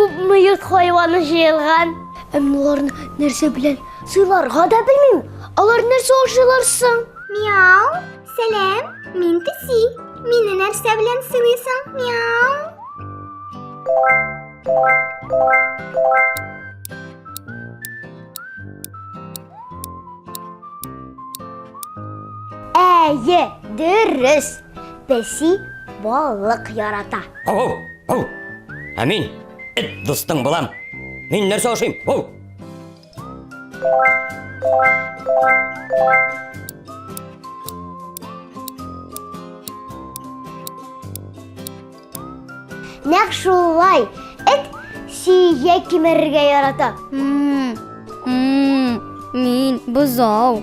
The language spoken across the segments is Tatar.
Күпме йорт хайваны җыелган. Ә мин аларны нәрсә белән сыйларга да белмим. Алар нәрсә ашыйлар соң? Мяу! Сәлам, мин Песи. Мине нәрсә белән сыйлыйсың? Мяу! Әйе, дөрес. Песи балык ярата. Ау, ау. Ә мин эт дустың булам. Мин нәрсә ашыйм? Ау. Нәкъ шулай. Эт сөяк кимерергә ярата. Мин бозау.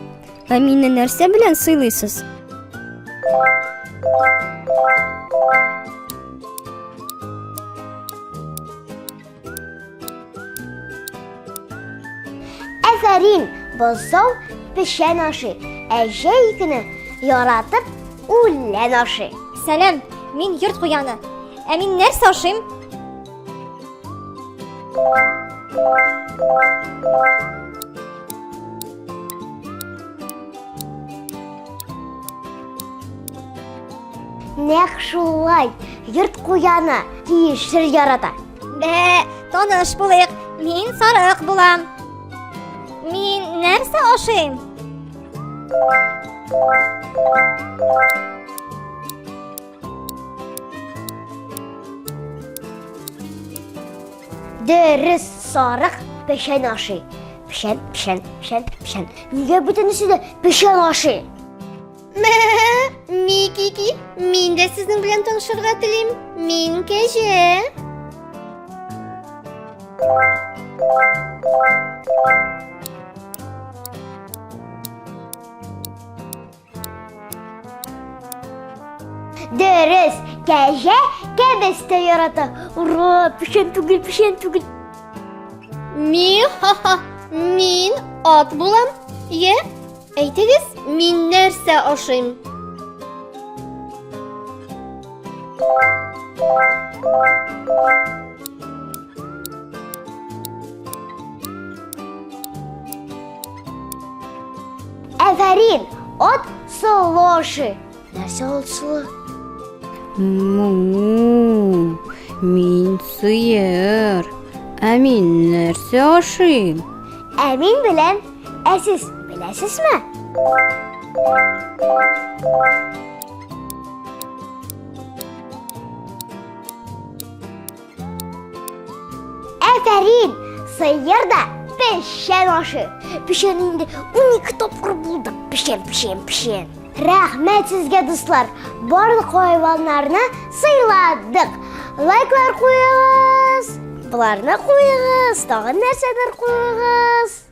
Ә мине нәрсә белән сыйлыйсыз? Әфәрин, бозау печән ашый, ә җәй көне яратып үлән ашый. Сәлам, мин йорт куяны. Ә мин нәрсә ашыйм? Нәкъ шулай, йорт куяны кишер ярата. Бә, таныш булыйк. Мин сарык булам. Мин нәрсә ашыйм? Дөрес, сарык печән ашый. Печән, печән, печән, печән. Нигә бөтенесе дә печән ашый? Мә, Микики, мин дә сезнең белән танышырга телим. Мин кәҗә. Дөрес, кәҗә кәбестә ярата. Ура, печән түгел, печән түгел. Ми, ха-ха, мин ат булам. Е, әйтегез, мин нәрсә ашыйм? Әфәрин, ат солы ашый. Нәрсә ул солы? Му, мин сыер. Ә мин нәрсә ашыйм? Ә мин беләм. Ә сез беләсезме? Әфәрин! Сыер да печән ашый. Печән инде 12 тапкыр булды. Печән, печән, печән. Рәхмәт сезгә, дуслар. Барлык хайваннарны сыйладык. Лайклар куегыз. Боларны куегыз, тагын нәрсәдер куегыз.